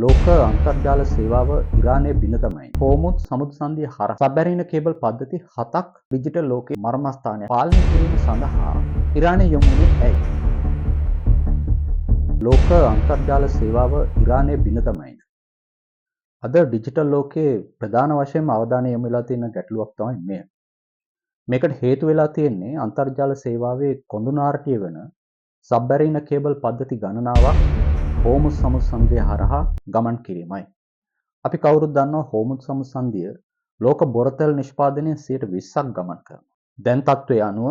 ලෝක අන්තර්ජාල සේවාව ඉරානයේ බිඳ තමයි. හෝමුත් සමුද්‍ර සන්ධිය හරහා සබ්මැරීන කේබල් පද්ධති හතක් ඩිජිටල් ලෝකයේ මර්මස්ථානය පාලනය කිරීම සඳහා ඉරානය යොමු වුණේ ඇයි? ලෝක අන්තර්ජාල සේවාව ඉරානයේ බිඳ තමයි. අද ඩිජිටල් ලෝකයේ ප්‍රධාන වශයෙන්ම අවධානය යොමු වෙලා තියෙන ගැටලුවක් තමයි මෙය. මේකට හේතු වෙලා තියෙන්නේ අන්තර්ජාල සේවාවේ කොඳුනාරටිය වෙන සබ්මැරීන කේබල් පද්ධති ගණනාවක් හෝමුස් සමුද්‍ර සන්ධිය හරහා ගමන් කිරීමයි. අපි කවුරුත් දන්නවා හෝමුස් සමුද්‍ර සන්ධිය ලෝක බොරතෙල් නිෂ්පාදනයේ 20%ක් ගමන් කරනවා. දැන් තත්ත්වය අනුව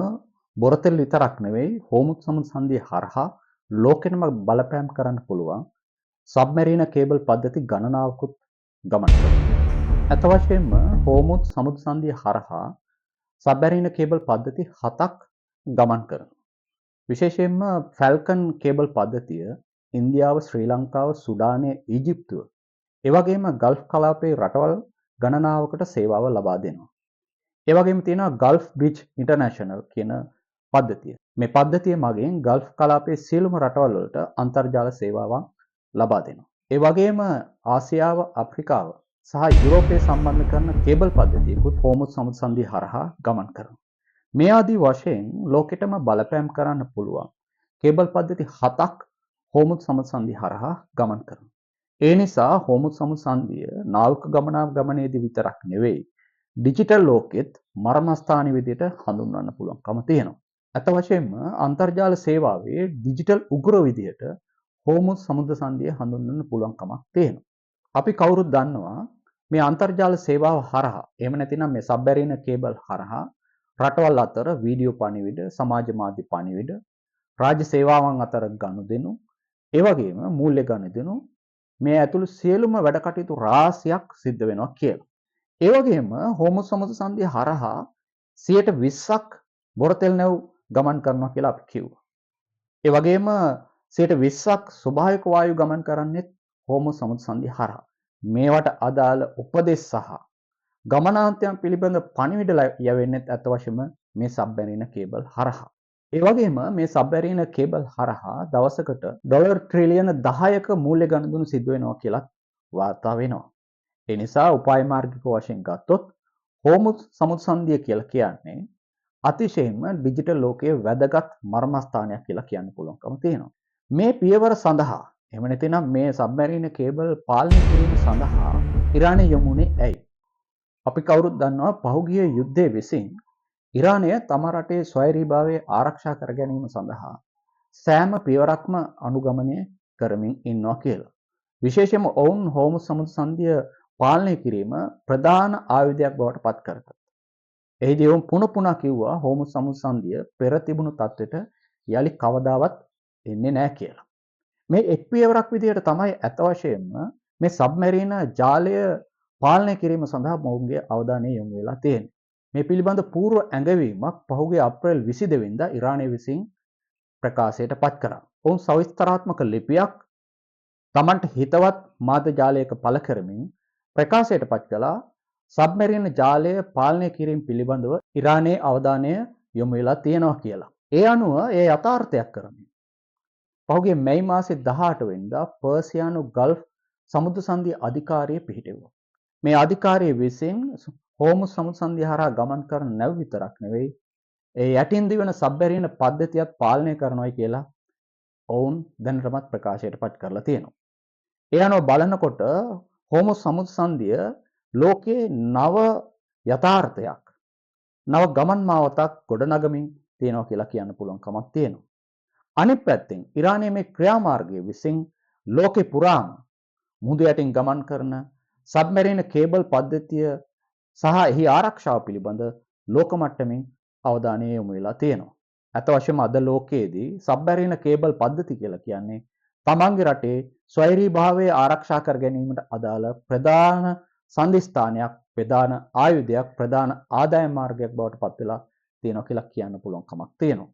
බොරතෙල් විතරක් නෙවෙයි, හෝමුස් සමුද්‍ර සන්ධිය හරහා ලෝකෙටම බලපෑම් කරන්න පුළුවන් සබ්මැරීන කේබල් පද්ධති ගණනාවකුත් ගමන් කරනවා. ඇත වශයෙන්ම හෝමුස් සමුද්‍ර සන්ධිය හරහා සබ්මැරීන කේබල් පද්ධති හතක් ගමන් කරනවා. විශේෂයෙන්ම ෆැල්කන් කේබල් පද්ධතිය ඉන්දියාව, ශ්‍රී ලංකාව, සුඩානය, ඊජිප්තුව, ඒ වගේම ගල්ෆ් කලාපයේ රටවල් ගණනාවකට සේවාව ලබා දෙනවා. ඒ වගේම තියෙනවා ගල්ෆ් බ්‍රිජ් ඉන්ටර්නැෂනල් කියන පද්ධතිය. මේ පද්ධතිය මගින් ගල්ෆ් කලාපයේ සියලුම රටවල් වලට අන්තර්ජාල සේවාවන් ලබා දෙනවා. ඒ වගේම ආසියාව, අප්‍රිකාව සහ යුරෝපය සම්බන්ධ කරන කේබල් පද්ධතියකුත් හෝමුස් සමුද්‍ර සන්ධිය හරහා ගමන් කරනවා. මේ ආදී වශයෙන් ලෝකෙටම බලපෑම් කරන්න පුළුවන් කේබල් පද්ධති හතක් හෝමුස් සමුද්‍ර සන්ධිය හරහා ගමන් කරනවා. ඒ නිසා හෝමුස් සමුද්‍ර සන්ධිය නාවික ගමනාගමනයේදී විතරක් නෙවෙයි, ඩිජිටල් ලෝකෙත් මර්මස්ථාන විදිහට හඳුන්වන්න පුළුවන්කම තියෙනවා. ඇත වශයෙන්ම අන්තර්ජාල සේවාවේ ඩිජිටල් උගුර විදිහට හෝමුස් සමුද්‍ර සන්ධිය හඳුන්වන්න පුළුවන්කමක් තියෙනවා. අපි කවුරුත් දන්නවා මේ අන්තර්ජාල සේවාව හරහා, එහෙම නැතිනම් මේ සබ්මැරීන කේබල් හරහා රටවල් අතර වීඩියෝ පණිවිඩ, සමාජ මාධ්‍ය පණිවිඩ, රාජ්‍ය සේවාවන් අතර ගනුදෙනු, ඒ වගේම මූල්‍ය ගනුදෙනු මේ ඇතුළු සියලුම වැඩ කටයුතු රාශියක් සිද්ධ වෙනවා කියලා. ඒ වගේම හෝමුස් සමුද්‍ර සන්ධිය හරහා 20%ක් බොරතෙල් නැව් ගමන් කරනවා කියලා අපි කිව්වා. ඒ වගේම 20%ක් ස්වභාවික වායු ගමන් කරන්නේත් හෝමුස් සමුද්‍ර සන්ධිය හරහා. මේවට අදාළ උපදෙස් සහ ගමනාන්තයන් පිළිබඳ පණිවිඩ යැවෙන්නේත් ඇත්ත වශයෙන්ම මේ සබ්මැරීන කේබල් හරහා. ඒ වගේම මේ සබ්මැරීන කේබල් හරහා දවසකට ඩොලර් ට්‍රිලියන 10ක මූල්‍ය ගනුදෙනු සිදු වෙනවා කියලත් වාර්තා වෙනවා. ඒ නිසා උපාය මාර්ගික වශයෙන් ගත්තොත් හෝමුස් සමුද්‍ර සන්ධිය කියලා කියන්නේ අතිශයින්ම ඩිජිටල් ලෝකයේ වැදගත් මර්මස්ථානයක් කියලා කියන්න පුළුවන්කම තියෙනවා. මේ පියවර සඳහා, එහෙම නැතිනම් මේ සබ්මැරීන කේබල් පාලනය කිරීම සඳහා ඉරානය යොමු වුණේ ඇයි? අපි කවුරුත් දන්නවා පහුගිය යුද්ධය විසින් ඉරානය තම රටේ ස්වෛරීභාවය ආරක්ෂා කර ගැනීම සඳහා සෑම පියවරක්ම අනුගමනය කරමින් ඉන්නවා කියලා. විශේෂයෙන්ම ඔවුන් හෝමුස් සමුද්‍ර සන්ධිය පාලනය කිරීම ප්‍රධාන ආයුධයක් බවට පත් කරගත්තා. එහිදී ඔවුන් පුන පුනා කිව්වා හෝමුස් සමුද්‍ර සන්ධිය පෙර තිබුණු තත්ත්වයට යලි කවදාවත් එන්නේ නැහැ කියලා. මේ එක් පියවරක් විදිහට තමයි ඇත වශයෙන්ම මේ සබ්මැරීන ජාලය පාලනය කිරීම සඳහා මොවුන්ගේ අවධානය යොමු වෙලා තියෙන්නේ. මේ පිළිබඳ පූර්ව ඇඟවීමක් පහුගිය අප්‍රේල් 22 වෙනිදා ඉරානය විසින් ප්‍රකාශයට පත් කරා. ඔවුන් සවිස්තරාත්මක ලිපියක් තමන්ට හිතවත් මාධ්‍ය ජාලයක පළ කරමින් ප්‍රකාශයට පත් කළා සබ්මැරීන ජාලය පාලනය කිරීම පිළිබඳව ඉරානයේ අවධානය යොමු වෙලා තියෙනවා කියලා. ඒ අනුව ඒ යථාර්ථයක් කරමින් පහුගිය මැයි මාසේ 18 වෙනිදා පර්සියානු ගල්ෆ් සමුද්‍ර සන්ධිය අධිකාරිය පිහිටෙව්වා. මේ අධිකාරිය විසින් හෝමුස් සමුද්‍ර සන්ධිය හරහා ගමන් කරන නැව් විතරක් නෙවෙයි, ඒ යටින් දිවන සබ්මැරීන පද්ධතියත් පාලනය කරනවායි කියලා ඔවුන් දැනටමත් ප්‍රකාශයට පත් කරලා තියෙනවා. ඒ අනුව බලනකොට හෝමුස් සමුද්‍ර සන්ධිය ලෝකයේ නව යථාර්ථයක්, නව ගමන් මාවතක් ගොඩනගමින් තියෙනවා කියලා කියන්න පුළුවන් කමක් තියෙනවා. අනිත් පැත්තෙන් ඉරානයේ මේ ක්‍රියාමාර්ගය විසින් ලෝකෙ පුරාම මුහුදු යටින් ගමන් කරන සබ්මැරීන කේබල් පද්ධතිය සහ එහි ආරක්ෂාව පිළිබඳ ලෝක මට්ටමින් අවධානය යොමු වෙලා තියෙනවා. ඇත වශයෙන්ම අද ලෝකයේදී සබ්මැරීන කේබල් පද්ධති කියලා කියන්නේ තමන්ගේ රටේ ස්වෛරීභාවය ආරක්ෂා කර ගැනීමට අදාළ ප්‍රධාන සන්ධිස්ථානයක්, ප්‍රධාන ආයුධයක්, ප්‍රධාන ආදායම් මාර්ගයක් බවට පත් වෙලා තියෙනවා කියලා කියන්න පුළුවන් කමක් තියෙනවා.